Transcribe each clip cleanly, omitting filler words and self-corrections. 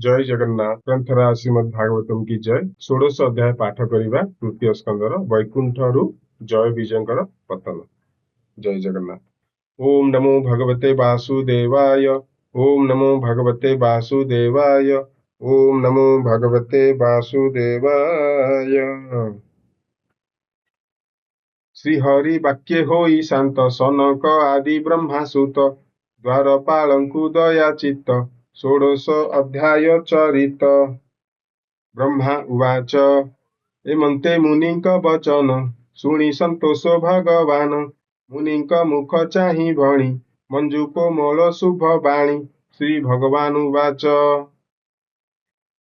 ଜୟ ଜଗନ୍ନାଥ। ଗ୍ରନ୍ଥରାଜ ଶ୍ରୀମଦ୍ ଭାଗବତମ କି ଜୟ। ଷୋଡ଼ଶ ଅଧ୍ୟାୟ ପାଠ କରିବା, ତୃତୀୟ ସ୍କନ୍ଧର ବୈକୁଣ୍ଠରୁ ଜୟ ବିଜୟଙ୍କର ପତନ। ଜୟ ଜଗନ୍ନାଥ। ଓମ୍ ନମୋ ଭଗବତେ ବାସୁଦେବାୟ। ଓମ୍ ନମୋ ଭଗବତେ ବାସୁଦେବାୟ। ଓମ୍ ନମୋ ଭଗବତେ ବାସୁଦେବାୟ। ଶ୍ରୀହରି ବାକ୍ୟେ ହୋଇ ଶାନ୍ତ, ସନକ ଆଦି ବ୍ରହ୍ମାସୁତ, ଦ୍ୱାରପାଳଙ୍କୁ ଦୟା ଚିତ୍ତ, ଷୋଡ଼ଶ ଅଧ୍ୟାୟ ଚରିତ। ବ୍ରହ୍ମା ଉବାଚ, ଏମନ୍ତେ ମୁନିଙ୍କ ବଚନ ଶୁଣି ସନ୍ତୋଷ ଭଗବାନ, ମୁନିଙ୍କ ମୁଖ ଚାହିଁ ଭଣି ମଞ୍ଜୁ କୋମଳ ଶୁଭ ବାଣୀ। ଶ୍ରୀ ଭଗବାନ ଉବାଚ,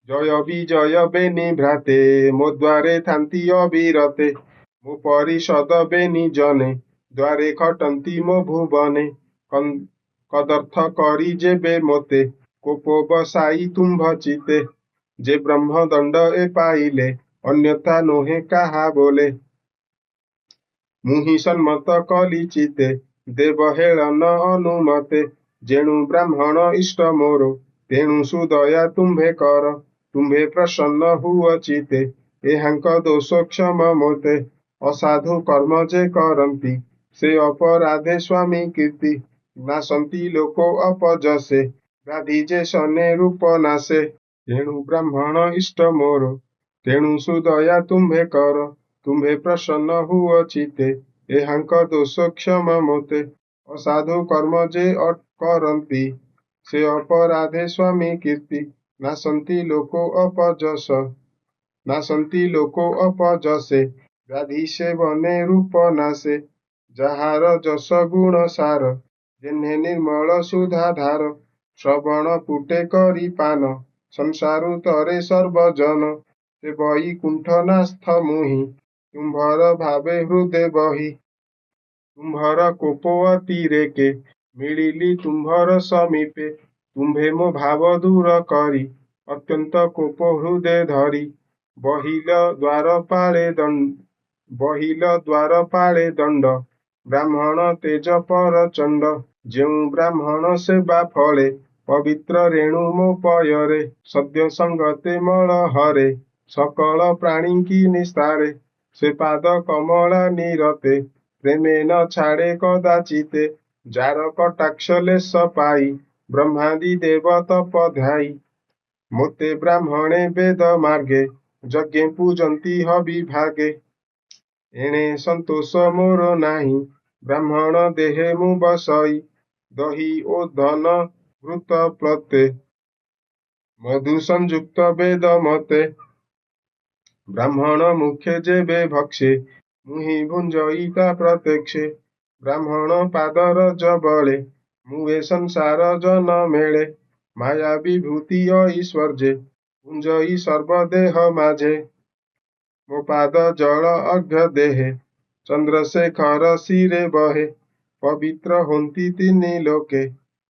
ଜୟ ବିଜୟ ବେନି ଭ୍ରାତେ, ମୋ ଦ୍ୱାରେ ଥାନ୍ତି ଅବିରତେ। ମୋ ପରିଷଦ ବେନି ଜନେ, ଦ୍ୱାରେ ଖଟନ୍ତି ମୋ ଭୁବନେ। କଦର୍ଥ କରି ଯେବେ ମୋତେ କୋପ ବସାଇ ତୁମ୍ଭ ଚିତ୍ତେ। ଯେ ବ୍ରହ୍ମ ଦଣ୍ଡ ଏ ପାଇଲେ, ଅନ୍ୟଥା ନୋହେ କାହା ବୋଲେ। ମୁହିଁ ସମ୍ମତ କଲି ଚିତ୍ତେ, ଦେବ ହେଳନ ଅନୁମତେ। ଯେଣୁ ବ୍ରାହ୍ମଣ ଇଷ୍ଟ ମୋର, ତେଣୁ ସୁଦୟା ତୁମ୍ଭେ କର। ତୁମ୍ଭେ ପ୍ରସନ୍ନ ହୁଅ ଚିତ୍ତେ, ଏହାଙ୍କ ଦୋଷ କ୍ଷମ ମୋତେ। ଅସାଧୁ କର୍ମ ଯେ କରନ୍ତି, ସେ ଅପରାଧେ ସ୍ୱାମୀ କୀର୍ତ୍ତି ନାଶନ୍ତି ଲୋକ ଅପଯଶେ, ବ୍ୟାଧି ଯେ ସନେ ରୂପ ନାଶେ। ତେଣୁ ବ୍ରାହ୍ମଣ ଇଷ୍ଟ ମୋର, ତେଣୁ ସୁଦୟା ତୁମ୍ଭେ କର। ତୁମ୍ଭେ ପ୍ରସନ୍ନ ହୁଅ ଚିତ୍ତେ, ଏହାଙ୍କ ଦୋଷ କ୍ଷମ ମୋତେ। ଅସାଧୁ କର୍ମ ଯେ କରନ୍ତି, ସେ ଅପରାଧେ ସ୍ୱାମୀ କୀର୍ତ୍ତି ନାଶନ୍ତି ଲୋକ ଅପଯଶ, ନାଶନ୍ତି ଲୋକ ଅପଯଶେ, ବ୍ୟାଧି ସେବନେ ରୂପ ନାଶେ। ଯାହାର ଯଶ ଗୁଣ ସାର, ଯେହ୍ନେ ନିର୍ମଳ ସୁଧାଧାର, ଶ୍ରବଣ ପୁଟେ କରି ପାନ, ସଂସାରୁ ତରେ ସର୍ବଜନ। ସେ ବୈକୁଣ୍ଠନାଥ ମୁହିଁ, ତୁମ୍ଭର ଭାବେ ହୃଦେ ବହି। ତୁମ୍ଭର କୋପ ଅତିରେକେ ମିଳିଲି ତୁମ୍ଭର ସମୀପେ। ତୁମ୍ଭେ ମୋ ଭାବ ଦୂର କରି, ଅତ୍ୟନ୍ତ କୋପ ହୃଦେ ଧରି ବହିଲ ଦ୍ୱାର ପାଳେ ବହିଲ ଦ୍ୱାର ପାଳେ ଦଣ୍ଡ, ବ୍ରାହ୍ମଣ ତେଜ ପରଚଣ୍ଡ। ଯେଉଁ ବ୍ରାହ୍ମଣ ସେବା ଫଳେ, ପବିତ୍ର ରେଣୁ ମୋ ପୟରେ, ସଦ୍ୟ ସଙ୍ଗତେ ମଳ ହରେ, ସକଳ ପ୍ରାଣୀଙ୍କି ନିସ୍ତାରେ। ସେ ପାଦ କମଳା ନିରତେ, ପ୍ରେମେ ନ ଛାଡ଼େ କଦାଚିତେ। ଯାର କଟାକ୍ଷ ଲେଶ ପାଇ, ବ୍ରହ୍ମାଦି ଦେବ ତପ ଧ୍ୟାଇ। ମୋତେ ବ୍ରାହ୍ମଣେ ବେଦ ମାର୍ଗେ, ଯଜ୍ଞେ ପୂଜନ୍ତି ହବି ଭାଗେ। ଏଣେ ସନ୍ତୋଷ ମୋର ନାହିଁ, ବ୍ରାହ୍ମଣ ଦେହେ ମୁଁ ବସଇ। ଦହି ଓ ଧନ ଘୃତ ପ୍ଲତେ, ମଧୁ ସଂଯୁକ୍ତ ବେଦ ମତେ। ବ୍ରାହ୍ମଣ ମୁଖେ ଯେବେ ଭକ୍ଷେ, ମୁହିଁ ଭୁଞ୍ଜଇ ତା ପ୍ରତ୍ୟକ୍ଷେ। ବ୍ରାହ୍ମଣ ପାଦରଜ ବଳେ, ମୁଁ ଏ ସଂସାର ଜନ ମେଳେ। ମାୟା ବିଭୂତି ଐଶ୍ୱର୍ଯ୍ୟେ, ଭୁଞ୍ଜଇ ସର୍ବଦେହ ମାଝେ। ମୋ ପାଦ ଜଳ ଅର୍ଘ୍ୟ ଦେହେ, ଚନ୍ଦ୍ରଶେଖର ଶିରେ ବହେ। ପବିତ୍ର ହୋନ୍ତି ତିନି ଲୋକେ,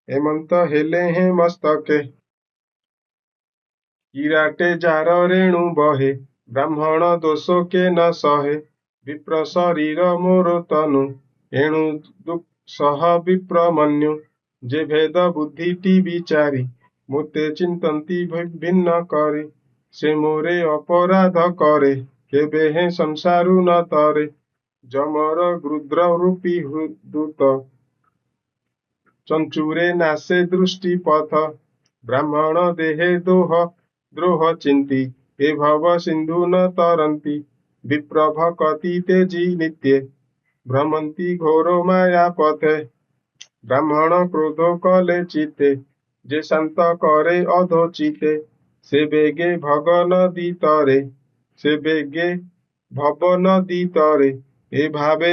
ଏମନ୍ତ ହେଲେ ହେଁ ମସ୍ତକେ। କିରାଟେ ଯାର ରେଣୁ ବହେ, ବ୍ରାହ୍ମଣ ଦୋଷ କେ ନ ସହେ। ବିପ୍ର ଶରୀର ମୋର ତନୁ, ଏଣୁ ସହ ବିପ୍ରମନ୍ୟୁ। ଯେ ଭେଦ ବୁଦ୍ଧିଟି ବିଚାରି, ମୋତେ ଚିନ୍ତନ୍ତି ଭିନ୍ନ କରି, ସେ ମୋରେ ଅପରାଧ କରେ, କେବେ ହେଁ ସଂସାରୁ ନ ତରେ। ଯମର ଗୃଧ୍ର ରୂପୀ ଦୂତ, ଚଞ୍ଚୁରେ ନାଶେ ଦୃଷ୍ଟି ପଥ। ବ୍ରାହ୍ମଣ ଦେହେ ଦୋହ ଦ୍ରୋହ ଚିନ୍ତି, ଏ ଭବ ସିନ୍ଧୁ ନ ତରନ୍ତି। ବିପ୍ର ଭକତି ତେଜି ନିତ୍ୟେ, ଭ୍ରମନ୍ତି ଘୋର ମାୟା ପଥେ। ବ୍ରାହ୍ମଣ କ୍ରୋଧ କଲେ ଚିତ୍ତେ, ଯେ ଶାନ୍ତ କରେ ଅଧୋ ଚିତ୍ତେ, ସେ ବେଗେ ଭଗ ନଦୀ ତରେ, ସେ ବେଗେ ଭବ ନଦୀ ତରେ। ଏ ଭାବେ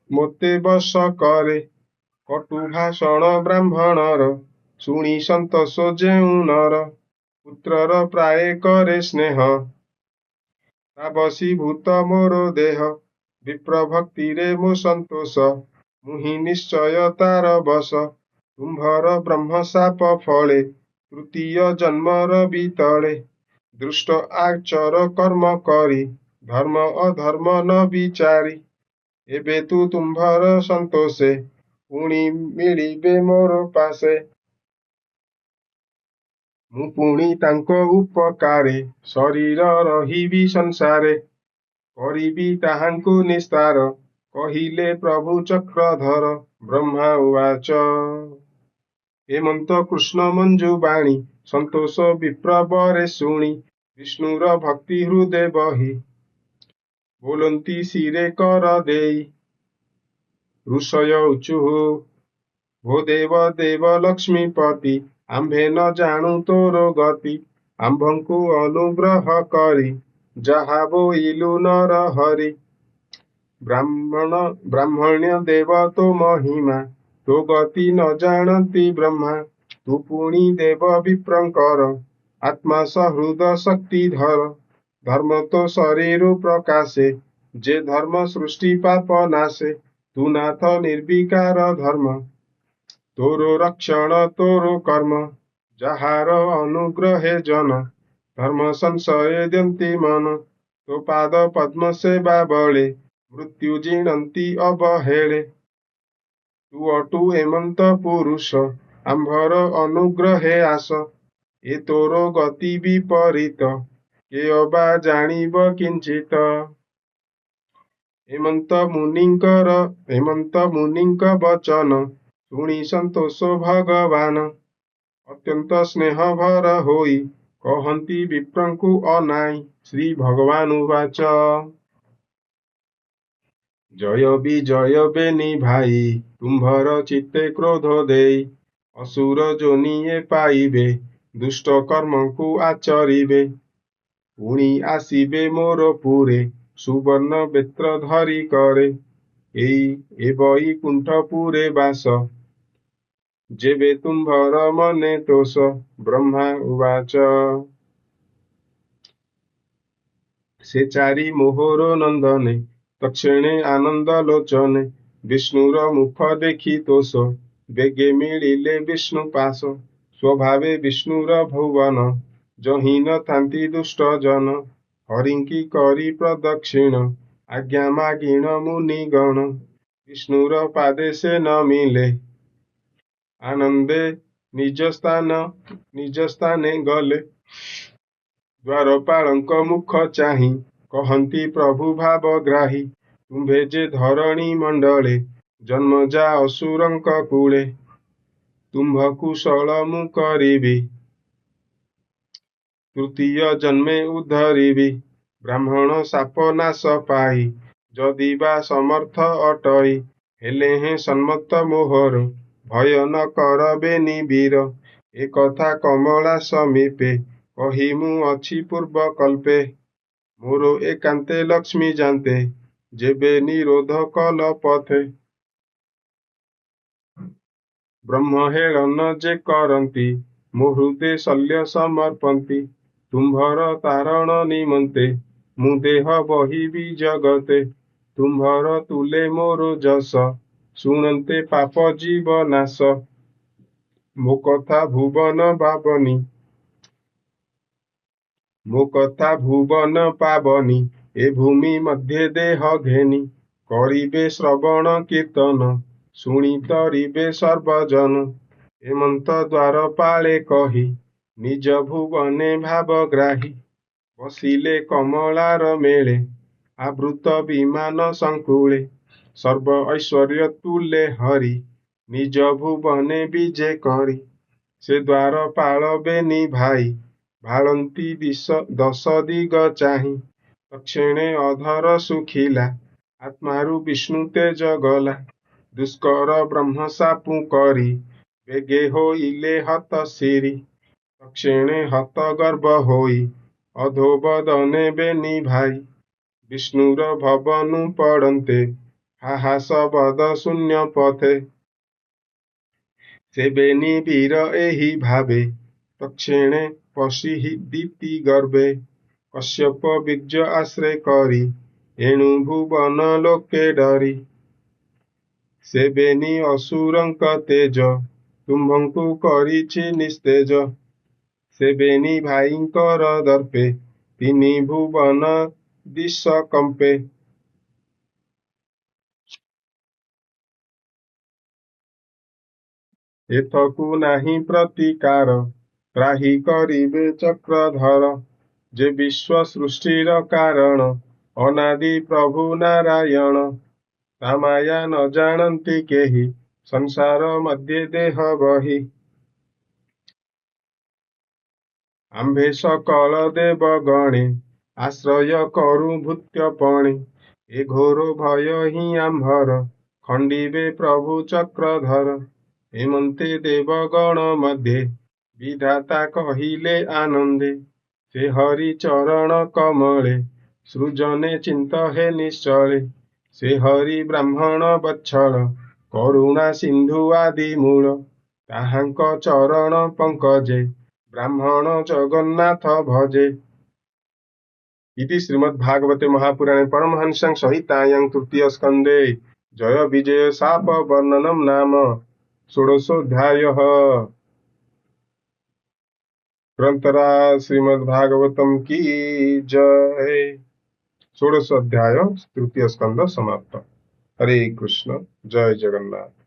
ମୋତେ ବଶ କରେ। କଟୁ ଭାଷଣ ବ୍ରାହ୍ମଣର ଶୁଣି ସନ୍ତୋଷ ଯେଉଁ ନର, ପୁତ୍ରର ପ୍ରାୟେ କରେ ସ୍ନେହ, ତା ବଶୀଭୂତ ମୋର ଦେହ। ବିପ୍ର ଭକ୍ତିରେ ମୋ ସନ୍ତୋଷ, ମୁହିଁ ନିଶ୍ଚୟ ତାର ବଶ। ତୁମ୍ଭର ବ୍ରହ୍ମଶାପ ଫଳେ, ତୃତୀୟ ଜନ୍ମର ବିତଳେ, ଦୁଷ୍ଟ ଆଚର କର୍ମ କରି, ଧର୍ମ ଅଧର୍ମ ନ ବିଚାରି। ଏବେ ତୁ ତୁମ୍ଭର ସନ୍ତୋଷେ, ପୁଣି ମିଳିବେ ମୋର ପାଶେ। ମୁଁ ପୁଣି ତାଙ୍କ ଉପକାରେ ଶରୀର ରହିବି ସଂସାରେ। କରିବି ତାହାଙ୍କୁ ନିସ୍ତାର, କହିଲେ ପ୍ରଭୁ ଚକ୍ରଧର। ବ୍ରହ୍ମା ଉବାଚ। ହେମନ୍ତ କୃଷ୍ଣ ମଞ୍ଜୁ ବାଣୀ, ସନ୍ତୋଷ ବିପ୍ରବରେ ଶୁଣି, ବିଷ୍ଣୁର ଭକ୍ତି ହୃଦେ ବହି ବୋଲନ୍ତି ଶିରେ କର ଦେଇ। ଋଷୟ ଉଚୁଃ। ଭୋ ଦେବ ଦେବ ଲକ୍ଷ୍ମୀପତି, ଆମ୍ଭେ ନ ଜାଣୁ ତୋର ଗତି। ଆମ୍ଭଙ୍କୁ ଅନୁଗ୍ରହ କରି ଯାହା ବୋଇଲୁ ନରହରି। ବ୍ରାହ୍ମଣ ବ୍ରାହ୍ମଣ୍ୟ ଦେବ ତୋ ମହିମା, ତୋ ଗତି ନ ଜାଣନ୍ତି ବ୍ରହ୍ମା। ତୁ ପୁଣି ଦେବ ବିପ୍ରଙ୍କର ଆତ୍ମା ସହୃଦ ଶକ୍ତିଧର। ଧର୍ମ ତୋ ଶରୀରୁ ପ୍ରକାଶେ, ଯେ ଧର୍ମ ସୃଷ୍ଟି ପାପ ନାଶେ। ତୁ ନାଥ ନିର୍ବିକାର ଧର୍ମ, ତୋର ରକ୍ଷଣ ତୋର କର୍ମ। ଯାହାର ଅନୁଗ୍ରହେ ଜନ ଧର୍ମ ସଂଶୟେ ଦ୍ୟନ୍ତି ମନ, ତୋ ପାଦ ପଦ୍ମ ସେବା ବଳେ ମୃତ୍ୟୁ ଜିଣନ୍ତି ଅବହେଳେ। ତୁ ଅଟୁ ଏମନ୍ତ ପୁରୁଷ, ଆମ୍ଭର ଅନୁଗ୍ରହେ ଆସ। ଏ ତୋର ଗତି ବିପରୀତ, କେ ଅବା ଜାଣିବ କିଞ୍ଚିତ। ଏମନ୍ତ ମୁନିଙ୍କ ବଚନ ଶୁଣି ସନ୍ତୋଷ ଭଗବାନ ଅତ୍ୟନ୍ତ ସ୍ନେହ ଭର ହୋଇ କହନ୍ତି ବିପ୍ରଙ୍କୁ ଅନାଇ। ଶ୍ରୀ ଭଗବାନ ଉବାଚ। ଜୟ ବିଜୟ ବେନି ଭାଇ, ତୁମ୍ଭର ଚିତ୍ତେ କ୍ରୋଧ ଦେଇ। ଅସୁର ଯୋନି ଏ ପାଇବେ, ଦୁଷ୍ଟ କର୍ମକୁ ଆଚରିବେ। ପୁଣି ଆସିବେ ମୋର ପୁରେ, ସୁବର୍ଣ୍ଣ ବେତ୍ର ଧରି କରେ। ଏଇ ଏ ବୈକୁଣ୍ଠପୁରେ ବାସ, ଯେବେ ତୁମ୍ଭର ମନେ ତୋଷ। ବ୍ରହ୍ମା ଉବାଚ। ସେ ଚାରି ମୋହର ନନ୍ଦନେ, ତକ୍ଷଣେ ଆନନ୍ଦ ଲୋଚନେ ବିଷ୍ଣୁର ମୁଖ ଦେଖି ତୋଷ, ବେଗେ ମିଳିଲେ ବିଷ୍ଣୁ ପାଶ। ସ୍ୱଭାବେ ବିଷ୍ଣୁର ଭୁବନ, ଯହିଁ ନ ଥାନ୍ତି ଦୁଷ୍ଟ ଜନ। ହରିଙ୍କି କରି ପ୍ରଦକ୍ଷିଣ, ଆଜ୍ଞା ମାଗିଣ ମୁନିଗଣ। ବିଷ୍ଣୁର ପାଦେ ସେ ନମିଲେ, ଆନନ୍ଦେ ନିଜ ସ୍ଥାନ ନିଜ ସ୍ଥାନେ ଗଲେ। ଦ୍ୱାରପାଳଙ୍କ ମୁଖ ଚାହିଁ କହନ୍ତି ପ୍ରଭୁ ଭାବଗ୍ରାହୀ, ତୁମ୍ଭେ ଯେ ଧରଣୀ ମଣ୍ଡଳେ ଜନ୍ମ ଯା ଅସୁରଙ୍କ କୂଳେ। ତୁମ୍ଭ କୁଶଳ ମୁଁ କରିବି, ତୃତୀୟ ଜନ୍ମେ ଉଦ୍ଧରିବି। ବ୍ରାହ୍ମଣ ଶାପ ନାଶ ପାଇ ଯଦି ବା ସମର୍ଥ ଅଟଇ, ହେଲେ ହେଁ ସମ୍ମତ ମୋହର, ଭୟ ନ କର ବେନି ବୀର। ଏ କଥା କମଳା ସମୀପେ କହି ମୁଁ ଅଛି ପୂର୍ବ କଳ୍ପେ। ମୋର ଏକାନ୍ତେ ଲକ୍ଷ୍ମୀ ଯାନ୍ତେ, ଯେବେ ନିରୋଧ କଲ ପଥେ। ବ୍ରହ୍ମ ହେଳନ ଯେ କରନ୍ତି, ମୋ ହୃଦେ ଶଲ୍ୟ ସମର୍ପନ୍ତି। ତୁମ୍ଭର ତାରଣ ନିମନ୍ତେ ମୁଁ ଦେହ ବହିବି ଜଗତେ। ତୁମ୍ଭର ତୁଲେ ମୋର ଯଶ, ଶୁଣନ୍ତେ ପାପ ଜୀବ ନାଶ। ମୋ କଥା ଭୁବନ ଭାବନି, ମୋ କଥା ଭୁବନ ପାବନି, ଏ ଭୂମି ମଧ୍ୟେ ଦେହ ଘେନି। କରିବେ ଶ୍ରବଣ କୀର୍ତ୍ତନ, ଶୁଣି ତରିବେ ସର୍ବଜନ। ଏମନ୍ତ ଦ୍ୱାରପାଳେ କହି ନିଜ ଭୁବନେ ଭାବଗ୍ରାହୀ ବସିଲେ କମଳାର ମେଳେ, ଆବୃତ ବିମାନ ସଂକୁଳେ। ସର୍ବ ଐଶ୍ୱର୍ଯ୍ୟ ତୁଲେ ହରି ନିଜ ଭୁବନେ ବିଜେ କରି। ସେ ଦ୍ୱାରପାଳ ବେନି ଭାଇ ଭାଳନ୍ତି ଦଶ ଦିଗ ଚାହିଁ। ତକ୍ଷଣେ ଅଧର ଶୁଖିଲା, ଆତ୍ମାରୁ ବିଷ୍ଣୁ ତେଜ ଗଲା। ଦୁଷ୍କର ବ୍ରହ୍ମଶାପୁ କରି ବେଗେ ହୋଇଲେ ହତ ଶିରୀ। ତକ୍ଷଣେ ହତ ଗର୍ବ ହୋଇ ଅଧୋବଦନେ ବେନି ଭାଇ ବିଷ୍ଣୁର ଭବନୁ ପଡ଼ନ୍ତେ, ହାହା ଶବଦ ଶୂନ୍ୟ ପଥେ। ସେ ବେନି ବୀର ଏହି ଭାବେ, ତକ୍ଷଣେ ପଶି ଦିତି ଗର୍ଭେ। କଶ୍ୟପ ବୀର୍ଯ୍ୟ ଆଶ୍ରେ କରି, ଏଣୁ ଭୁବନ ଲୋକେ ଡରି। ସେ ବେନି ଅସୁରଙ୍କ ତେଜ, ତୁମ୍ଭଙ୍କୁ କରିଛି ନିସ୍ତେଜ। ସେ ବେନି ଭାଇଙ୍କର ଦର୍ପେ, ତିନି ଭୁବନ ଦିଶ କମ୍ପେ। ଏଥକୁ ନାହିଁ ପ୍ରତିକାର, ତ୍ରାହି କରିବେ ଚକ୍ରଧର। ଯେ ବିଶ୍ୱ ସୃଷ୍ଟିର କାରଣ, ଅନାଦି ପ୍ରଭୁ ନାରାୟଣ। ତା ମାୟା ନ ଜାଣନ୍ତି କେହି, ସଂସାର ମଧ୍ୟେ ଦେହ ବହି। ଆମ୍ଭେ ସକଳ ଦେବଗଣେ, ଆଶ୍ରୟ କରୁ ଭୃତ୍ୟପଣେ। ଏ ଘୋର ଭୟ ହିଁ ଆମ୍ଭର, ଖଣ୍ଡିବେ ପ୍ରଭୁ ଚକ୍ରଧର। ଏମନ୍ତେ ଦେବଗଣ ମଧ୍ୟେ, ବିଧାତା କହିଲେ ଆନନ୍ଦେ। ସେ ହରି ଚରଣ କମଳେ, ସୃଜନେ ଚିନ୍ତ ହେ ନିଶ୍ଚଳେ। ସେ ହରି ବ୍ରାହ୍ମଣ ବତ୍ସଳ, କରୁଣା ସିନ୍ଧୁ ଆଦି ମୂଳ। ତାହାଙ୍କ ଚରଣ ପଙ୍କଜେ, ବ୍ରାହ୍ମଣ ଜଗନ୍ନାଥ ଭଜେ। ଇତି ଶ୍ରୀମଦ୍ଭାଗବତେ ମହାପୁରାଣେ ପରମହଂସ୍ୟାଂ ସଂହିତାୟାଂ ତୃତୀୟ ସ୍କନ୍ଧେ ଜୟ ବିଜୟ ଶାପ ବର୍ଣ୍ଣନମ୍ ନାମ ଷୋଡ଼ଶୋऽଧ୍ୟାୟଃ। ଗ୍ରନ୍ଥରାଜ ଶ୍ରୀମଦ୍ଭାଗବତମ୍ କି ଜୟ। ଷୋଡ଼ଶ ଅଧ୍ୟାୟ ତୃତୀୟ ସ୍କନ୍ଧ ସମାପ୍ତ। ହରେ କୃଷ୍ଣ, ଜୟ ଜଗନ୍ନାଥ।